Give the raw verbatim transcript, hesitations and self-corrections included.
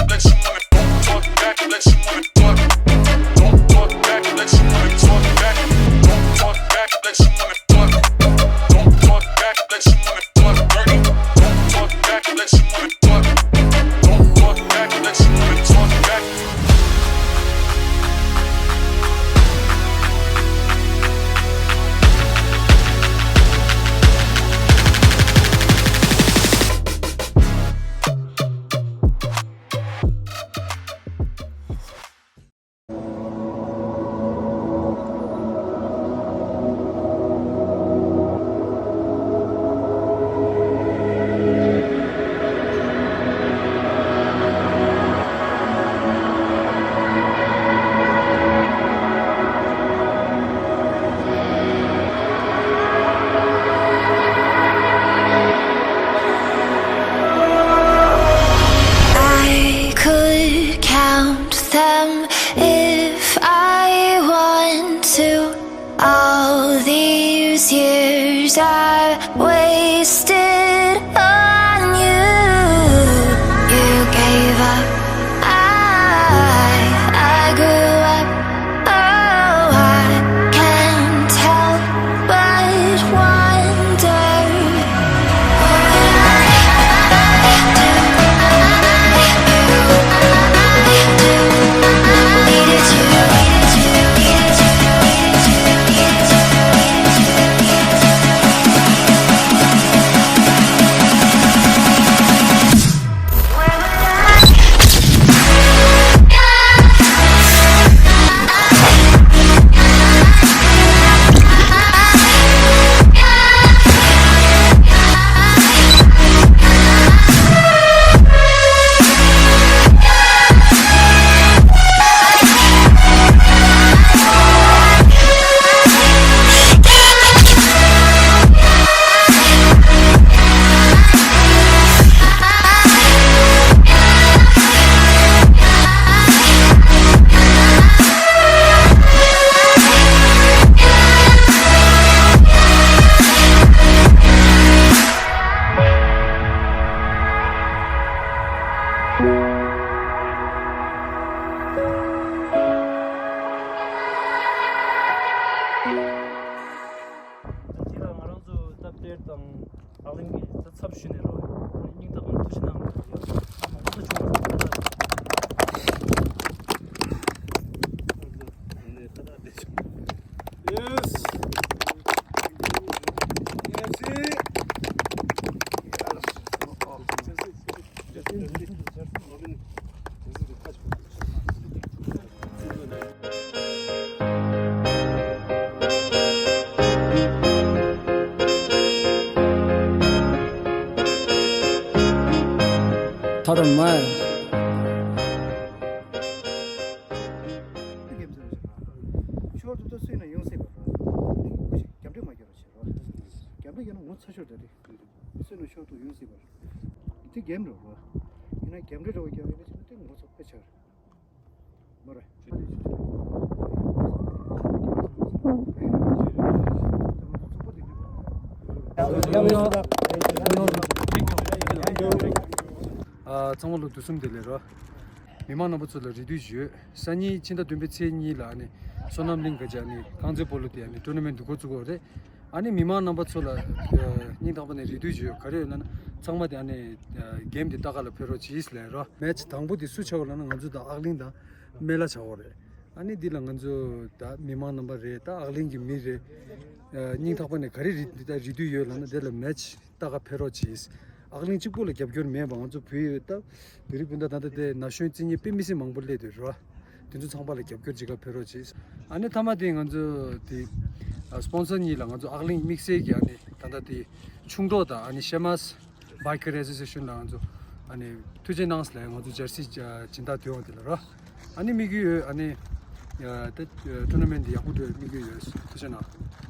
like she wanna talk, talk back like she wanna talk. Don't talk back like she wanna talk back. Don't talk back like she wanna talk. Don't talk back like she wanna talk dirty. Don't talk back like she wanna talk. Don't talk back like she wanna talk back. I could count them if I want to. All these years I wasted on you. You gave up. I, I grew up. Oh, I can't help but wonder. ད་དེ་ལ་ང་རང་ཚོ་སྟབས་བདེ་དང་ཨ་ལིང་གི་ད་ཚབ་ཞུས་ནས་རོགས་སྙིང་ཐག་པ་ནས་ཐུགས་རྗེ་གནང་། ཡ་མང་པོ་བྱུང་བ། Yes. Yes. ཐར་མ། ཤོར་དུ་ཏོ་སུས་ན་ཡོང་སྲིད་པ་རེད། རྒྱབ་འདྲེ་མ་སྐྱོར་བ་བྱེད་རོགས། རྒྱབ་འདྲེ་སྐྱོར་ན་ངོ་ཚ་ཤོར་དེ་རེད། སུས་ན་ཤོར་དུ་ཡོང་སྲིད་པ་རེད། དེ་གེམ་རེད་རོགས། ཡིན་ན་རྒྱབ་འདྲེ་རོགས་རྒྱབ་ཡིན་ན་ཅི་ན་དེ་ངོ་ཚ་དཔེ་ཆེ་རེད། མོ་རེད། ཨ། ཚང་མ་ལ་དུས་གསུམ་བདེ་ལེགས་རོ། མི་མང་རྣམ་པ་ཚོ་ལ་རེ་འདུན་ཞུ། སང་ཉིན་ཕྱི་ཟླ་བདུན་པའི་ཚེས་གཉིས་ལ་ཨ་ནི་བསོད་ནམས་གླིང་ག་ཅིག་ཨ་ནི་རྐང་རྩེད་སྤོ་ལོ་དེ་ཨ་ནི་ཊུར་ན་མེན་ཊི་འདུག་འགོ་བཙུགས་ཡོད་རེད། ཨ་ནི་མི་མང་རྣམ་པ་ཚོ་ལ་སྙིང་ཐག་པ་ནས་རེ་འདུན་ཞུ། ག་རེ་ཡོད་ལབ་ན་ཚང་མ་དེ་ཨ་ནི་གེམ་དེ་ལྟ་ག་ལ་ཕེབས་རོགས་གྱིས་ལབ་རོ། མེ་ཆི་དང་པོ་དེ་སུ་ཆགས་ཡོད་ལབ་ན་ང་ཚོ་ད་ཨག་གླིང་དང་སྨན་བླ་ཆགས་ཡོད་རེད། ཨ་ནི་འདི་ལ་ང་ཚོ་ད་མི་མང་རྣམ་པ་རེད། ད་ཨག་གླིང་གི་མི་རེད། སྙིང་ཐག་པ་ནས་ག་རེ་རེ་འདུན་ཡོད་ལབ་ན་དེ་ལ་མེ་ཆི་ལྟ་ག་ཕེབས་རོགས་གྱིས། ཨག་གླིང་གཅིག་པོ་ལ་རྒྱབ་སྐྱོར་མེད་པ། ང་ཚོ་བོད་ཡོད་ད་བོད་རིགས་སྤུན་ཟླ་ད་ལྟ་དེ་ན་གཞོན་རྩེད་མཁན་དཔེ་མི་སྲིད་མང་པོ་སླེབས་འདུག་རོ། དེ་ཚོ་ཚང་མ་ལ་རྒྱབ་སྐྱོར་བྱེད་ག་ཕེབས་རོགས་གྱིས། ཨ་ནི་མཐའ་མ་དེ་ང་ཚོ་དེ་སི་པོན་སར་གཉིས་ལ་ང་ཚོ་ཨག་གླིང་དམིགས་བསལ་གྱི་ཨ་ནི་ད་ལྟ་དེ་ཆུང་གྲོགས་དང་ཨ་ནི་ཤེ་མཱས་བྷའི་ཀར་ཨེ་སོ་སི་ཨེ་ཤན་ལ་ང་ཚོ་ཨ་ནི་ཐུགས་རྗེ་གནང་ལབ། ང་ཚོ་ཇར་སི་སྦྱིན་བདག་དོན་དབང་དེ་ལ་རོ། ཨ་ནི་དམིགས་ཡུལ་ཡོད། ཨ་ནི་ད་ཊུར་ན་མེན་ཊི་འདི་ཡག་པོ་འགྲོ་དམིགས་ཡུལ་ཡོད། ཐུགས་རྗེ་གནང་།